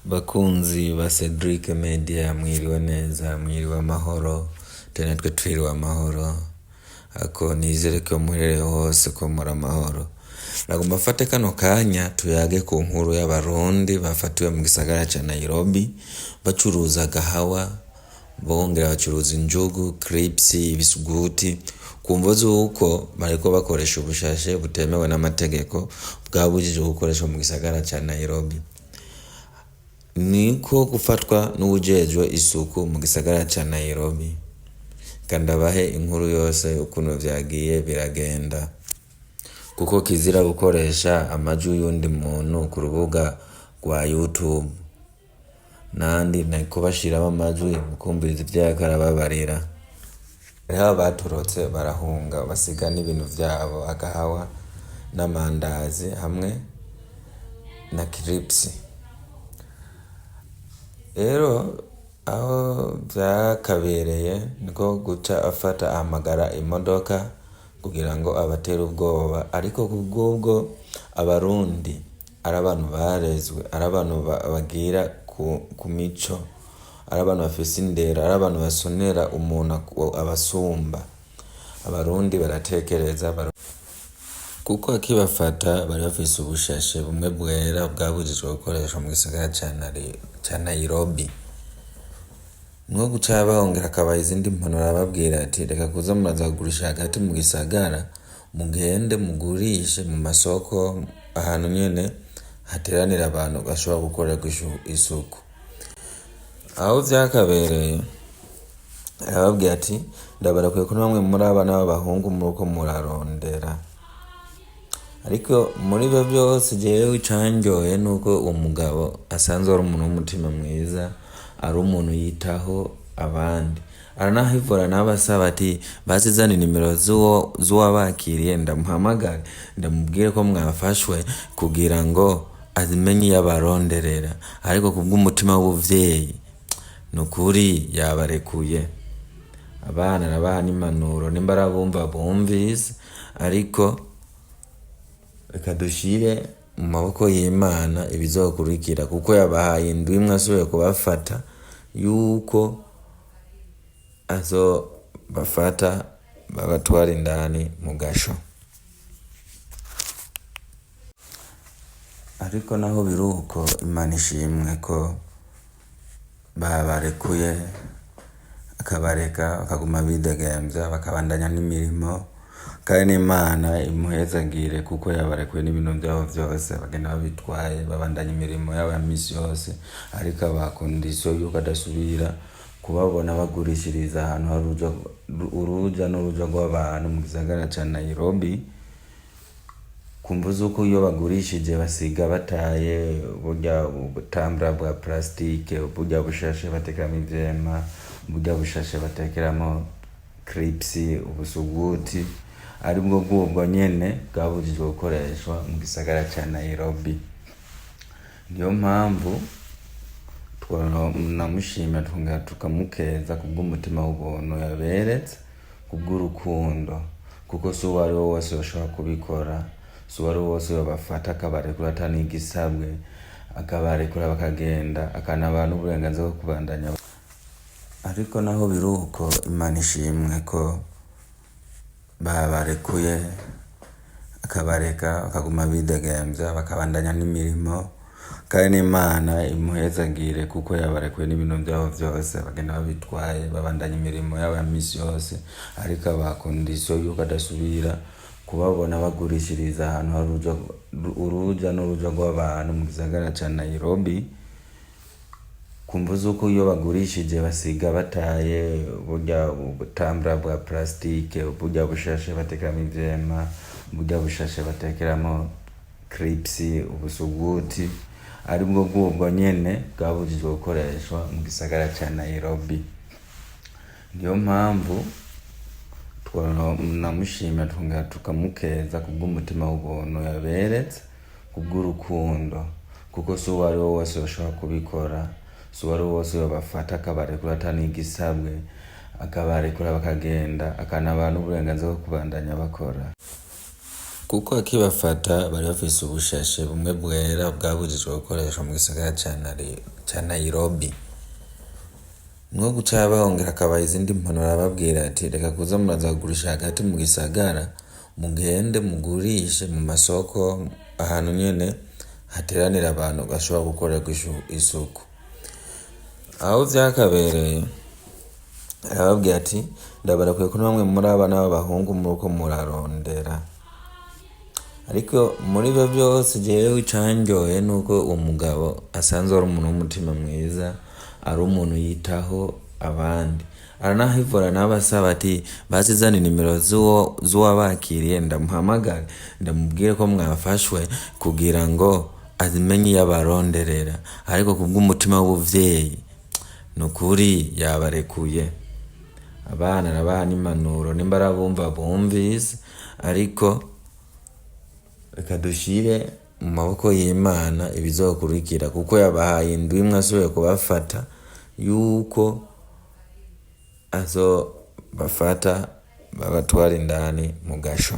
Bakunzi ba Cedric Media, mwiriwe neza, mwiriwe amahoro, tena twe twiriwe amahoro. Ako nizere ko muherereye hose ko muri amahoro. Nagomba mfate kano kanya tuyage ku nkuru y'Abarundi bafatiwe mu gisagara ca Nairobi bacuruza agahawa, bongera bacuruza injugu, crips, ibisuguti, ku mvo z'uko bariko bakoresha ubushashe butemewe n'amategeko bwabujijwe gukoreshwa mu gisagara ca Nairobi. Niko gufatwa n'uwujejwe isuku mu gisagara ca Nairobi. Reka ndabahe inkuru yose ukuntu vyagiye biragenda. Kuko kizira gukoresha amajwi y'uwundi muntu ku rubuga rwa YouTube. Nandi nariko bashiramwo amajwi mukumviriza ivyo yariko arababarira. Hariho abatorotse barahunga basiga n'ibintu vyabo, agahawa n'amandazi hamwe na kiripsi. Rero aho vyakabereye niko guca afata ahamagara imodoka kugira ngo abatere ubwoba, ariko kubw'ubwo Abarundi ari abantu barezwe, ari abantu bagira ku mico, ari abantu bafise indero, ari abantu basonera umuntu abasumba. Abarundi baratekereza, kuko akibafata bari bafise ubushashe bumwe bwera bwabujijwe gukoreshwa mu gisagara ca Nairobi. Niho guca bongera akabaha izindi mpanuro, arababwira ati: "Reka kuza muraza kugurisha hagati mu gisagara, mugende mugurishe mu masoko, ahantu nyene hateranira abantu bashobora gukorerwa isuku." Aho vyakabereye arababwira ati: "Ndabarakwiye ko bamwe muri abana b'abahungu muriko murarondera." Ariko muri ivyo vyose, jewe icanryoheye nuko uwo mugabo asanzwe ari umuntu w'umutima mwiza, ari umuntu yitaho abandi. Aranahivura n'abasaba ati: "Basi zana inimero z'uwabakiriye, ndamuhamagare, ndamubwire ko mwafashwe kugira ngo amenye iyo abaronderera." Ariko kubw'umutima w'ubuvyeyi, nukuri yabarekuye. Abana arabaha n'impanuro, nimba arabumva bumvise, ariko reka dushire mu maboko y'Imana ibizokurikira, kuko yabahaye indwi imwe asubiye kubafata yuko azobafata babatwara indani mu gasho. Ariko naho biruko, Imana ishimwe ko babarekuye, akabareka bakaguma bidegemvya, bakabandanya n'imirimo. Kandi n'Imana imuhezagire kuko yabarekuye n'ibintu vyabo vyose bagenda babitwaye, babandanya imirimo yabo ya misi yose, ariko abaha kondisiyo yuko adasubira kubabona bagurishiriza ahantu hari uruja n'uruja rw'abantu mu gisagara ca Nairobi, ku mvo z'uko iyo bagurishije basiga bataye burya butambara bwa plastique, burya bushashe batekeramwo ivyema, burya bushashe batekeramwo crips, ubusuguti, aribwo bwubwo nyene bwabujijwe gukoreshwa mu gisagara ca Nairobi. Niyo mpamvu twanamushimira, tukongera tukamukeza kubw'umutima w'ubuntu yaberetse, kubw'urukundo, kuko si uwo ari we wese yoshobora kubikora, si uwo ari we wese yobafata akabarekura ata n'igisabwe, akabarekura bakagenda, akanabaha n'uburenganzira bwo kubandanya. Ariko naho biruko, Imana ishimwe ko babarekuye, akabareka bakaguma bidegemvya, bakabandanya n'imirimo. Kandi n'Imana imuhezagire kuko yabarekuye n'ibintu vyabo vyose bagenda babitwaye, babandanya imirimo yabo ya misi yose, ariko abaha kondisiyo yuko adasubira kubabona bagurishiriza ahantu hari uruja n'uruja rw'abantu mu gisagara ca Nairobi, ku mvo z'uko iyo bagurishije basiga bataye burya butambara bwa plastique, burya bushashe batekeramwo ivyema, burya bushashe batekeramwo crips, ubusuguti, aribwo bwubwo nyene bwabujijwe gukoreshwa mu gisagara ca Nairobi. Niyo mpamvu twanamushimira, tukongera tukamukeza kubw'umutima w'ubuntu yaberetse, kubw'urukundo, kuko si uwo ari we wese yoshobora kubikora, si uwo ari we wese yobafata akabarekura ata n'igisabwe, akabarekura bakagenda, akanabaha n'uburenganzira bwo kubandanya bakora. Kuko akibafata bari bafise ubushashe bumwe bwera bwabujijwe gukoreshwa mu gisagara ca Nairobi. Mwo guca bahongera akabaha izindi mpanuro, arababwira ati reka kuza muraza kugurisha hagati mu gisagara, mugende mugurishe mu masoko, ahantu nyene hateranira abantu bashobora gukorerwa isuku. Aho vyakabereye arababwira ati ndabarakwiye ko bamwe muri abana b'abahungu muriko murarondera. Ariko muri ivyo vyose, jewe icanryoheye nuko uwo mugabo asanzwe ari umuntu w'umutima mwiza, ari umuntu yitaho abandi. Aranahivura n'abasaba ati basizane nimero z'uwabakiriye, ndamuhamagare ndamubwire ko mwafashwe kugira ngo amenye iyo abaronderera. Ariko kubw'umutima w'ubuvyeyi, nukuri yabarekuye. Abana arabaha n'impanuro, nimba arabumva bumvise, ariko reka dushire mu maboko y'Imana ibizokurikira, kuko yabahaye indwi imwe asubiye kubafata yuko azobafata babatwara indani mu gasho.